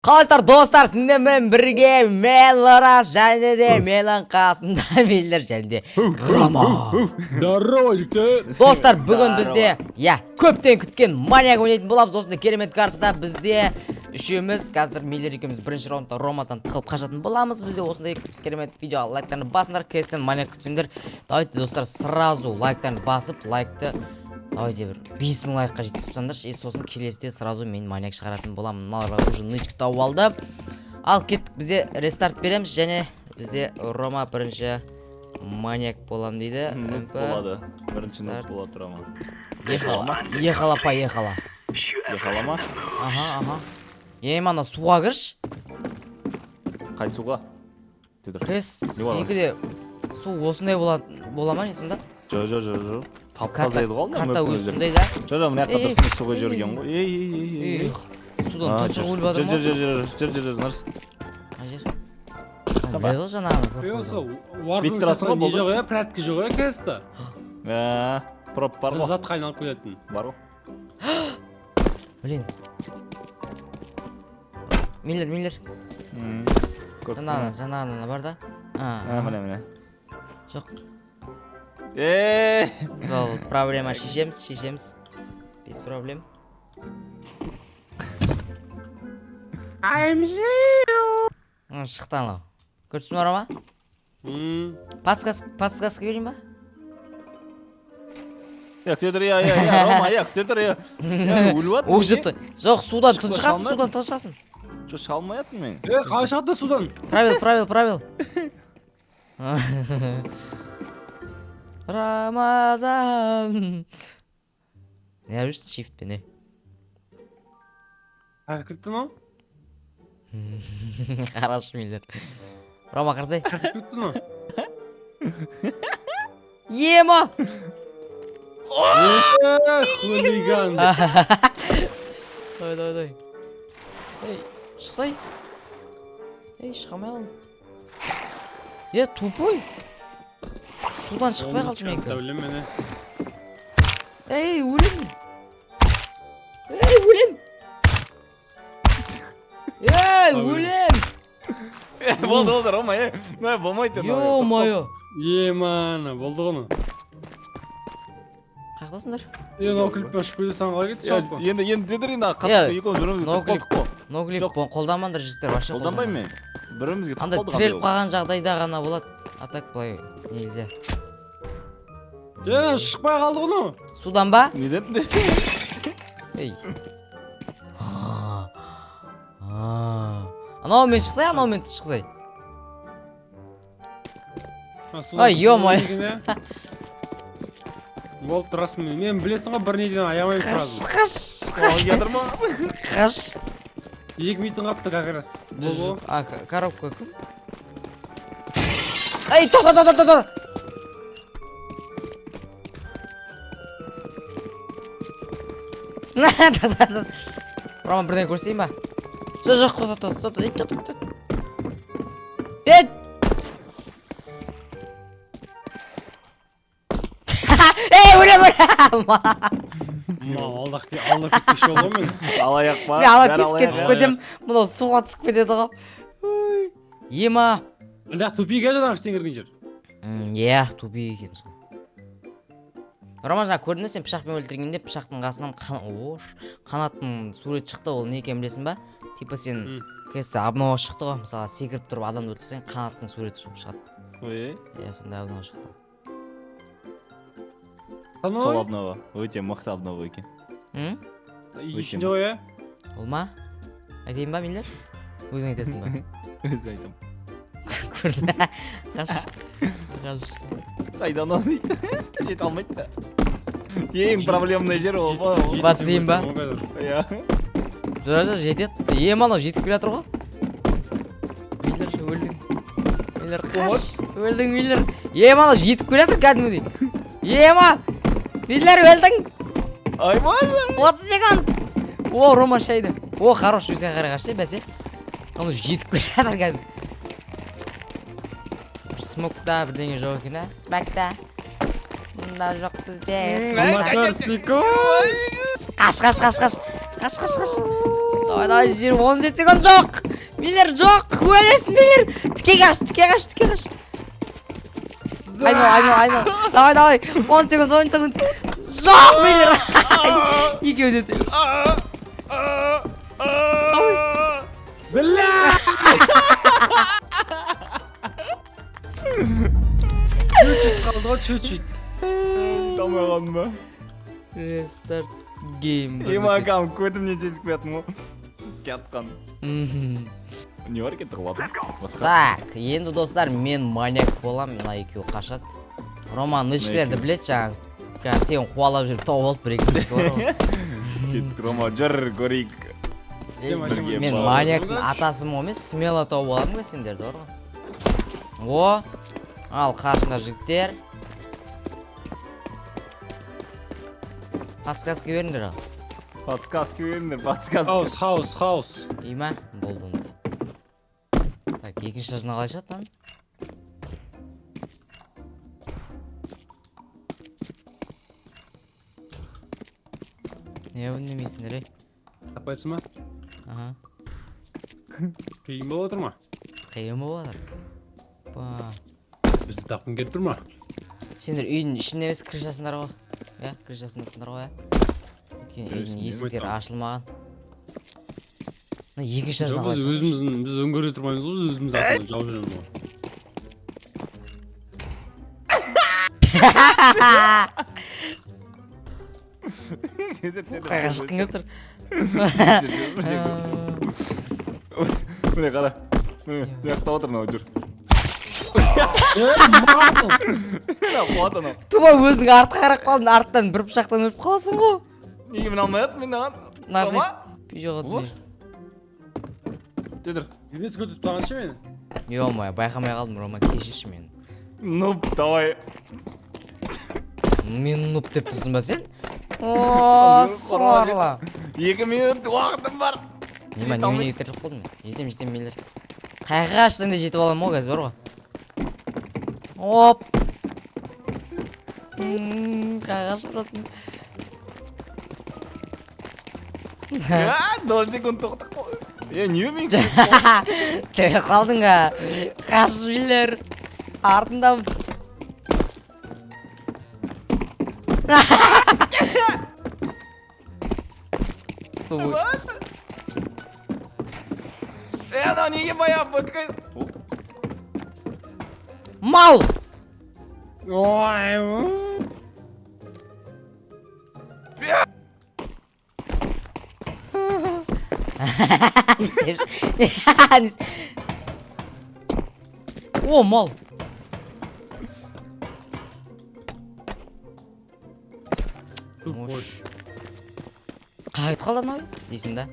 Қалайсыздар, достар? Сіздермен бірге мен, Лора, және де менің қасымда Миллер және де Рома. Здорово, жігіттер. Достар, бүгін бізде, иә, көптен күткен маньяк ойнайтын боламыз. Осындай керемет картада бізде үшеуміз қазір, Миллер екеуміз бірінші раундта Ромадан тығылып қашатын боламыз. Бізде осындай керемет видео, лайктарны басыңдар, КС-тен маньяк күтсеңдер. Давайте, достар, сразу лайктарны басып, лайкты давайте бір 5000 лайкқа жеткізіп тастаңдаршы. И сосын келесіде сразу мен маньяк шығаратын боламын. Мыналар уже нычка тауып алды. Ал кеттік, бізде рестарт береміз және бізде Рома бірінші маньяк болам дейді. Нуб МП. Болады. Бірінші нуб Старт. болады Рома. Ехала, ехала, поехала. Ехала ма? Аха. Ем, ана суға кірші. Қай суға? Тұр. Кс Не бар? 2-де су осындай бола, бола ма не сонда? Жо, жо, жо, жо. Тап Карта, таза еді ғой алдында карта мүмкін өзі өздері. сондай да. Жо, жо, мына жақта Ей, тұрсын, суға ей, жіберген ғой. Ей, ей, ей, ей, Ей, ей. судан А, тұншығып жүр, өліп жатыр жүр, ма? жүр, жүр, жүр, жүр, жүр, Нұрс. Қай жер? Біледі ғой жаңағыны көріп Е, осы қойдым. Warzone Бүйтіп тұрасың ғой, сияқты не болды. жоқ, иә, прятки жоқ, иә, КС-та. Ә, проп бар ғой. Затқа айналып кететін. Бар ғой. Блин. Миллер, Миллер. Көріп Жаңағыны, жаңағыны бар да. тұрмын. А, А, міне, міне. Жоқ. Е, Бұл проблема шешеміз, шешеміз. Без проблем. I'm zero. Шықты анау. Көріп тұрсың ба, Рома? Подсказка, подсказка берейін ба? Я, күте тұр, иә, иә, иә, Рома, иә, күте тұр, иә. Иә, өліп жатырмын, Уже не? Жоқ, судан Шықпай тұншығасың, қалмадым. судан тұншығасың. Жоқ, шыға алмай жатырмын мен. Е, қалай шығады судан? Правил, правил, правил. Рамазан. Не жүрсің shiftпен, не? Қайда кетті мынау? Қарашы, Миллер. Рома, қарасай. Қайда кетті мынау? Ема! Е, хулиган. Давай, давай, давай. Ей, шықсай. Ей, шыға алмай қалдым. Е, тупой. Судан шықпай қалды менікі. Білемін мен, Ей, өлем. Ей, өлем. Ей, өлем. Е, болды, болды, Рома, е. Мына болмайды мынау, Ё-моё. е. Ема, болды ғой мынау. Қаяқтасыңдар? Е, мынау клиппен ұшып кете салған қалай кетті Е, жалпы? Енді, енді дедір енді Е, қатты екеуміз бір-бірімізге no тығып қалдық қой. Ноглип Жоқ. қолданбаңдар, жігіттер, вообще Қолданбаймын мен. Бір-бірімізге тығып Анда қалдық тіреліп андай. қалған жағдайда ғана болады. А так былай нельзя. Е, шықпай қалды ғой мынау. Судан ба? Неден? Ей. Анаумен шықсай, анаумен шықсай. А, судан Ай, ё-моё. екен, иә. Болып тұрасың мен. Мен білесің ғой, бір неден аямаймын Қаш, сразу. қаш, Оған қаш. келатыр ма? Қаш. 2 минутың қалыпты как раз. Болды ғой. А, коробка кім? Ей, тоқта, тоқта, тоқта. Тоқта, тоқта. Рома, бірдеңе көрсетейін ба? Жоқ, жоқ, тоқта, тоқта, тоқта, ей, тоқта, тоқта. Ей! Ей, өлем, өлем! Мынау алдақ алдап кетпекші болды ғой мен. Алаяқ па? Мен ана Бәрі тесікке алаяқ түсіп па? кетемін, мынау суға түсіп кетеді ғой. Ой. Ема. Бірақ тупик е, жаңағы сен кірген жер. Иә, тупик екен сол. Рома, жаңа көрдің бе, сен пышақпен өлтіргенде пышақтың қасынан ош, қанаттың суреті шықты, ол не екенін білесің ба? Типа сен КС обнова шықты ғой, мысалы, секіріп тұрып адамды өлтірсең, қанаттың суреті шығып шығады. Ой, Иә, сондай обнова шықты. сол Таной? обнова. Өте мықты обнова екен. М? Үй ішінде ғой, иә? Ол ма? Айтайын ба, Миллер? Өзің айтасың ба? Өзі айтамын. Көрді. Қаш. Қаш. Қайда анау дейді. Жете алмайды да. Ең проблемный жер ол. Жетсем Басайын ба? өлтіремін ғой қазір. Иә. Жоқ, жоқ, жетеді. Ем, анау жетіп келе жатыр ғой. Миллер, өлдің. Миллер, қаш. Өлдің, Миллер. Ем, анау жетіп келе жатыр кәдімгідей. Ема! Миллер, өлдің. Ай, боже. 30 секунд. О, Рома шайды. О, хорош, өзіңе қарай қашты, бәсе. Анау жетіп келе жатыр кәдімгі. Бір смокта бірдеңе жоқ екен, ә? Смокта. Мында жоқ бізде. Смокта. 14 секунд. Қаш, қаш, қаш, қаш. Қаш, қаш, қаш. Давай, давай, 17 секунд жоқ. Миллер, жоқ, өлесің, Миллер. Тіке қаш, тіке қаш, тіке қаш. Айнал, айнал, айнал. Давай, давай. 10 секунд, 10 секунд. Жоқ, Миллер. Екеуі де. Давай. Бля! Чуть-чуть қалды ғой, чуть-чуть. Алмай қалдым ба? Restart game. Емакам, көтімнен сезіп қоятын ғой. Кетқан. Мгм. Не бар екен, тығылатын? Басқа. Так, енді, достар, мен маньяк боламын, мына екеуі қашады. Рома нычкілерді екеуі. біледі жаңағы. Жаңа сен қуалап жүріп тауып алды бір екі нычка бар ғой. Кеттік, Рома, жүр, көрейік. Ей, Бірге мен барып. маньяктың атасымын ғой, мен смело тауып аламын ғой сендерді бар ғой. О, ал қашыңдар, жігіттер. Подсказка беріңдер ал. Подсказка беріңдер, подсказка. Хаус, хаус, хаус. И ма? Болды онда. Так, екінші этажына қалай шығады мынаның? Не үндемейсіңдер, ей? Таппайсың ба? Аха. Қиын болып отыр ма? Қиын болып жатыр. Ба. Бізді тапқың келіп тұр ма? Сендер үйдің ішінде емес, крышасындар ғой. Иә, крышасындасыңдар ғой, иә. Өйткені үйдің Крышасында. есіктері ашылмаған. Мына екінші Жоқ, этажына қалай біз шығады? өзіміздің, біз өңгерде тұрмаймыз ғой, біз өзіміз атынан жауып жүреміз ғой. Қайға шыққың келіп тұр? Міне, қара. Міне, мына жақта отыр мынау, жүр. Мына қуат анау. Тума, өзің артқа қарап қалдың, арттан бір пышақтан өліп қаласың ғой. Неге міне алмай жатырмын мен мынаған? Нарзик. Рома? Жоқ. О. Жүр. Емес, көтеріп тастағаншы мені. Ё-моё, байқамай қалдым, Рома, кешірші мені. Ну, давай. Мен нуб деп тұрсың ба сен? О, сорлы. 2 минут уақытым бар. Неме, неменеге тіріліп қалдым мен? Жетем, жетем, Миллер. Қайға қашсаң да жетіп аламын ғой қазір бар ғой. Оп. Қайға қашып? А, 0 секунд тоқтап қой. Е, не мен? Тіріліп қалдың а. Қаш, Миллер. Артында. Ой. Е, анау неге баяғы бөтке? Мал! Ой, Не істеп О, мал! Тупой. Қайда кетіп қалды анау дейсің да.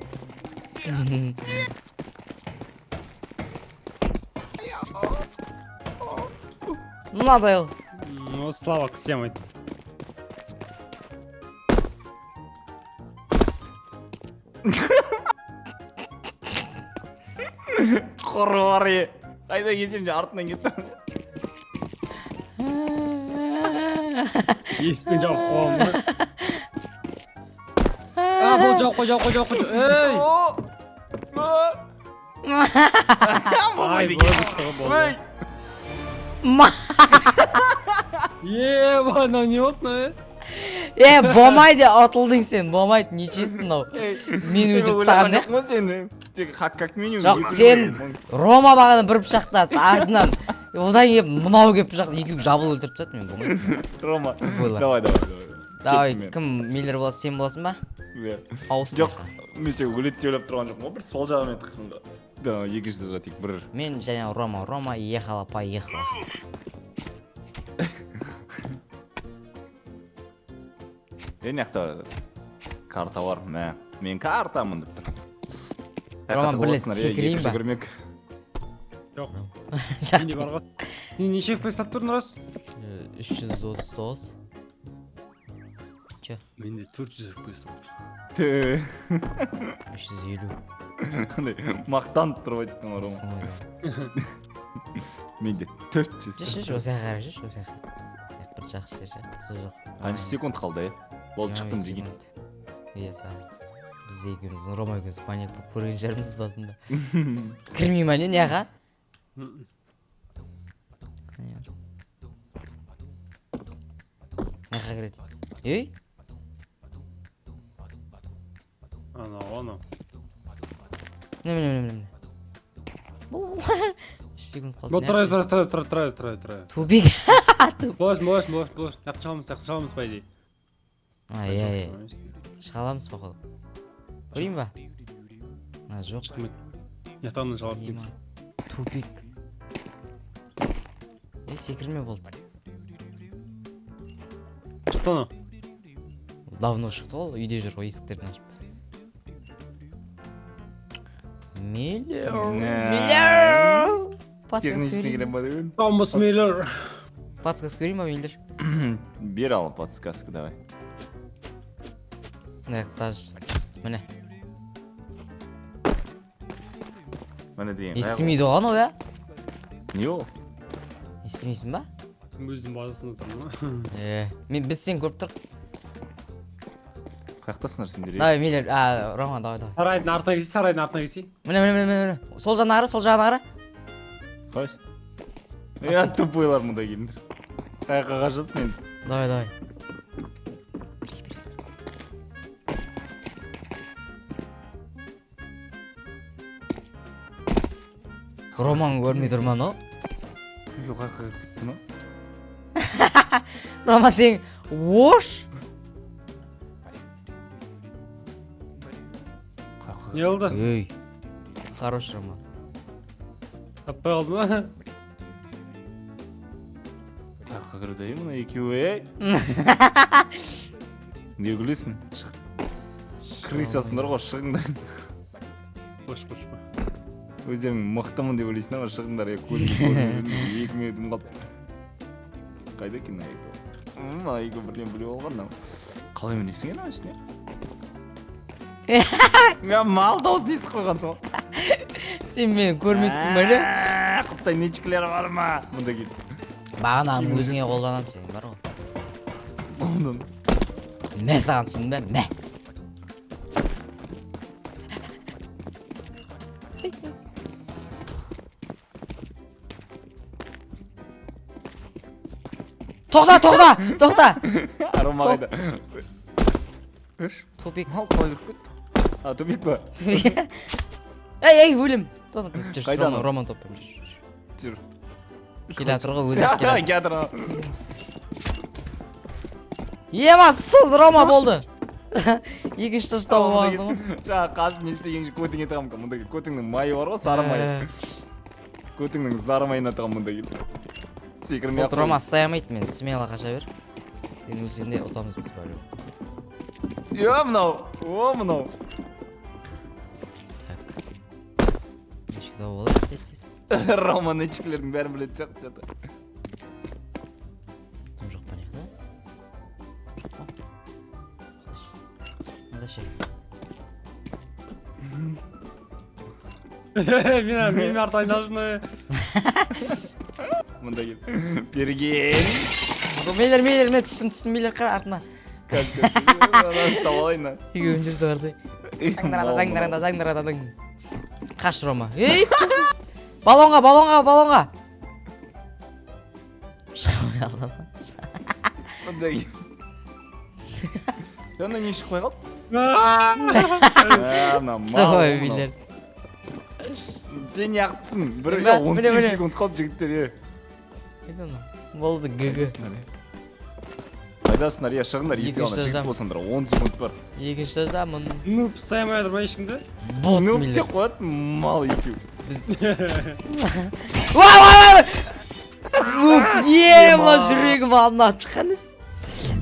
Мынадай ол. Ну, слава всем айтты. Құры бар е. Қайда кетсем де артынан кетті. Есігін жауып қойған ғой. А, болды, жауып қой, жауып қой, жауып қой. Ей! О! О! Ай, болды, бітті ғой, болды. Ой! Ма. Е, мынау не болды мынау, е? Е, болмайды, ұтылдың сен, болмайды, нечестно мынау. Мен өлтіріп тастаған Ойлаған жоқпын ғой сені. Тек хак как минимум. Жоқ, екі сен жүз. Рома бағана бір пышақтады артынан. Одан кейін мынау келіп пышақ, екеуі жабылып өлтіріп тастады мен, болмайды. Рома. Тупойлар. Давай, давай, давай. Давай, Кеттім мен. кім Миллер болады, сен боласың ба? Иә. Ауыс. Жоқ, мен сені өледі деп ойлап тұрған жоқпын ғой, бір сол жағымен тықтым да. Да, екінші этажға тек бір. Мен және Рома, Рома ехала, поехала. Е, мына жақта карта бар, мә. Мен картамын деп тұр. Рома, бір рет секірейін ба? Жүгірмек. Жоқ, менде бар ғой. Не, неше FPS тап тұрдың, рас? 339. Че? Менде 400 FPS бар. Тө. 350. Қандай мақтанып тұрып айттың ғой, Рома. Менде 400. Жүрші, жүрші, осы жаққа қарай жүрші, осы жаққа. Бір жақсы жер сияқты, сол жоқ. Қанша секунд қалды, е? Болды, шықтым 25 деген. секунд. Иә, саған. Біз екеуміз, Рома екеуміз маньяк болып көрген шығармыз басында. Кірмей ма, не, неға? М-м. Неға кіреді? Ей. Анау, анау. Міне, міне, міне, міне. Бұл 3 секунд қалды. Бол, тұра, тұра, тұра, тұра, тұра, тұра, тұра. Тупик. Боласың, боласың, боласың, боласың. Жақты шығамыз, жақты шығамыз, по идее. А, иә, иә, шыға аламыз, походу. Көрейін ба? А, жоқ. Шықмайды. Жақтан жауап. Ема. Тупик. Е, секірме, болды. Шықты анау. Давно шықты ол, үйде жүр ғой, есіктерін ашып. Миллер. Миллер. Подсказка Техничный берейін. кірем ба деп едім. Томас Миллер. Подсказка берейін ба, Миллер? Бер ал подсказка, давай. Мына жақта, міне. Міне деген. Естімейді ғой анау, иә? Не ол? Естімейсің ба? Өзінің базасында тұрмын ғой. Е, мен, біз сені көріп тұрық. Қаяқтасыңдар сендер? Е? Давай, Миллер, а, Рома, давай, давай. Сарайдың артына келсей, сарайдың артына келсей. Міне, міне, міне, міне, міне. Сол жағына қара, сол жағына қара. Қалайсың? Е, тупойлар, мұнда келдіңдер. Қаяққа қашасың енді? Давай, давай. Бері, бері. Роман көрмей тұр ма анау? Екеуі қаяққа кіріп кетті мынау? Рома, сен ош. Қаяққа Не болды? Ей. Хорош, Рома. Таппай қалды ма? Қаяққа кірді, ей, мына екеуі, ей? Не күлесің? Шық. Крысасыңдар ғой, шығыңдар. Қош, қош, қош. Өздерің мықтымын деп ойлайсыңдар ма? Шығыңдар, е, көзім көрмей, 2 минутым қалды. Қайда екен мына екеуі? Мына екеуі бірден біліп алған мынау. Қалай мінесің енді үстіне? Я, мал дауысын естіп қойғансың ғой. Сен мені көрмей тұрсың ба, не? Құттай ничкілер бар ма? Мұнда кел. Бағанағыны өзіңе қолданамын, сен бар ғой. Ондан. Мә саған, түсіндің бе? Мә. Тоқта, тоқта, тоқта. Рома қайда? Үш. Тупик. Мал қалай кіріп кетті? А, тупик па? Ей, ей, өлім. Тоқта, жүр. Қайда Рома, анау? Роман топпаймын, жүр, жүр. Жүр. Келе жатыр ғой, өзі ақ келе жатыр. Келе жатыр анау. Ема, сыз, Рома, болды. Екінші таш тауып алғансың ғой. Жаңа қашып не істеген, көтіңе тығамын мұнда кел. Көтіңнің майы бар ғой, сары майы. Көтіңнің сары майына тығамын, мұнда кел. Секірмей ақ Болды, Рома ұстай алмайды мен, смело қаша бер. Сен өлсең де ұтамыз біз бәрібір. қой. Е, мынау. О, мынау. Так. Нешік тауып алайық тез тез. Рома нычкілердің бәрін білетін сияқты жатыр. Тым жоқ па мына жақта? Жоқ па? Қаш. Мында ше? Мен арты айналып жүрмін. Мұнда кел. Берген. Мейлер, мейлер, мен түстім, түстім, мейлер, қара артына. Қазір ұстап алайын да. Екеуін жүрсе қарасай. Таңдарада, таңдарада, таңдарада, таң. Қаш, Рома. Ей! Баллонға, баллонға, баллонға. Шыға алмай қалды ма? Мұнда кел. Ана не шықпай қалды? А! А, мына мал. Давай, мынау. мейлер. Сен неғыптысың? Бір Міне, он міне, сегіз міне. секунд қалды, жігіттер, е. Қайда анау? Болды, ГГ. Қайдасыңдар, е, шығыңдар, есік Екінші алдына, жігіт этажда. болсаңдар, 10 секунд бар. Екінші этаждамын. Нуб ұстай алмай жатыр ма ешкімді? Бот, Нуб мейлер. деп қояды, мал екеу. Біз. Уа, уа, уа! Уф, ема, жүрегім алдына атып шыққан ес.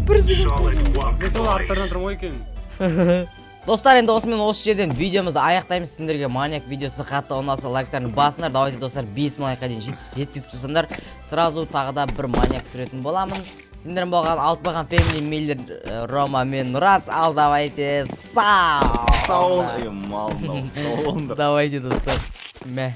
Бір секунд. Мен сол арттарынан тұрмын ғой екен. Достар, енді осымен осы жерден видеомызды аяқтаймыз. Сендерге маньяк видеосы қатты ұнаса, лайктарын басыңдар. Давайте, достар, 5000 лайкқа дейін жеткізіп тастасаңдар, сразу тағы да бір маньяк түсіретін боламын. Сендермен болған Алтыбақан Фэмили, Миллер, Рома мен Нұрас. Ал давайте, сау. Сау бол, е, мал мынау. Сау болыңдар. Давайте, достар. Мә.